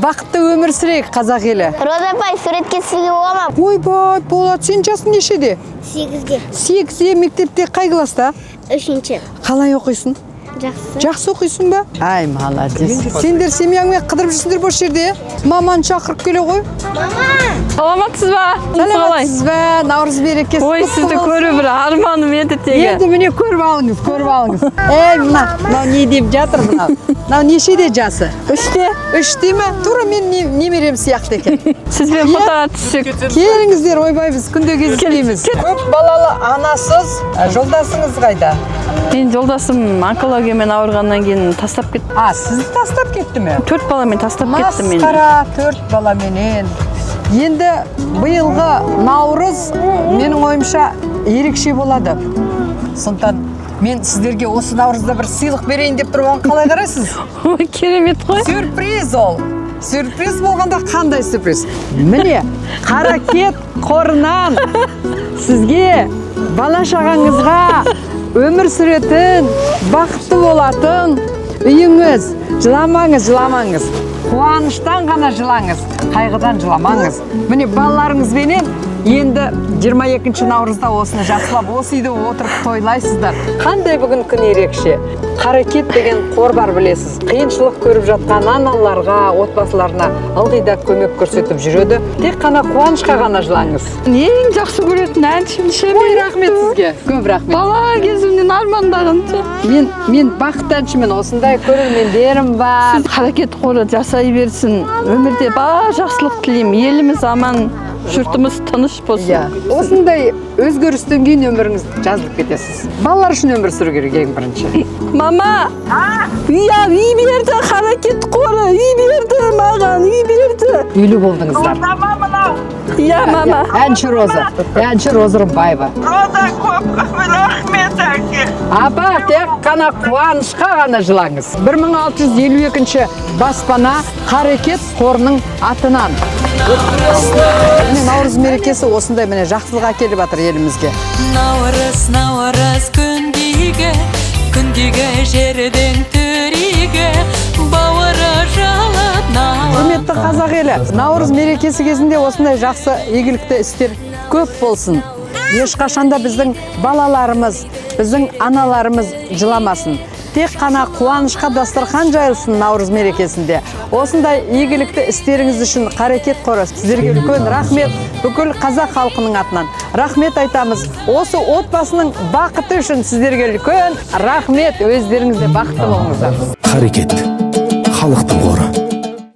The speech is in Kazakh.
Бақытты өмір сүрейік, қазақ елі. Роза апай, суретке түсуге бола ма? Ойбай, болады. Сен жасың нешеде? 8-де. 8-де. Мектепте қай класста? 3-ші. Қалай оқисың? Жақсы. Жақсы оқисың ба? Ай, молодец. Сендер семьяңмен қыдырып жүрсіңдер осы жерде, иә? Маманы шақырып келе ғой. Саламатсыз ба? Қалай? Саламатсыз ба? Наурыз мерекесі Ой, құтты сізді болсын. көру бір арманым еді тегі. Енді міне, көріп алыңыз, көріп алыңыз. Ей, мына мынау не деп жатыр мынау? Мынау нешеде жасы? 3-те. 3-те ме? Тура мен немерем сияқты екен. Сізбен Иә. фотоға түссек. Келіңіздер, ойбай, біз күнде кездеспейміз. Көп балалы анасыз, жолдасыңыз қайда? Мен жолдасым онкологиямен ауырғаннан кейін тастап кетті. А, сізді тастап кетті ме? Төрт баламен тастап кетті мені. Масқара, төрт баламенен. Енді биылғы наурыз, менің ойымша, ерекше болады. Сондықтан мен сіздерге осы наурызда бір сыйлық берейін деп тұрмын. Оған қалай қарайсыз? Ой, керемет қой. Сюрприз ол. Сюрприз болғанда, қандай сюрприз? Міне, Қаракет қорынан сізге, бала шағаңызға өмір сүретін, бақытты болатын үйіңіз. Жыламаңыз, жыламаңыз. Қуаныштан ғана жылаңыз, қайғыдан жыламаңыз. Міне, балаларыңызбенен енді 22 наурызда осыны жақсылап осы үйде отырып тойлайсыздар. Қандай бүгін күн ерекше. Қаракет деген қор бар, білесіз. Қиыншылық көріп жатқан аналарға, отбасыларына ылғи да көмек көрсетіп жүреді. Тек қана қуанышқа ғана жылаңыз. Ең жақсы көретін әншім ше. Ой, рахмет сізге. Көп рахмет. Бала кезімнен армандаған ше. Мен бақытты әншімін, осындай көрермендерім бар. Сіз Қаракет қоры жасай берсін. Өмірде бар жақсылық тілеймін. Еліміз аман, жұртымыз тыныш болсын. Иә. Осындай өзгерістен кейін өміріңіз жазылып кетесіз. Балалар үшін өмір сүру керек ең бірінші. Мама, үй, үй берді Қаракет қоры, үй берді маған, үй берді. Үйлі болдыңыздар. Иә, мама. Әнші Роза, әнші Роза Рымбаева. Роза, көп көп рахмет, әке. Апа, тек қана қуанышқа ғана жылаңыз. 1652 баспана Қарекет қорының атынан. Міне, наурыз мерекесі осындай, міне, жақсылық әкеліп жатыр елімізге. Наурыз, наурыз күндегі, күндегі жердің түрегі, бауыры жылып науырыз. Құрметті қазақ елі, наурыз мерекесі кезінде осындай жақсы игілікті істер көп болсын. Ешқашанда біздің балаларымыз, біздің аналарымыз жыламасын. Тек қана қуанышқа дастархан жайылсын наурыз мерекесінде. Осындай игілікті істеріңіз үшін, Қарекет қоры, сіздерге үлкен рахмет. Бүкіл қазақ халқының атынан рахмет айтамыз. Осы отбасының бақыты үшін сіздерге үлкен рахмет. Өздеріңіз де бақытты болыңыздар. Қарекет, халықтың қоры.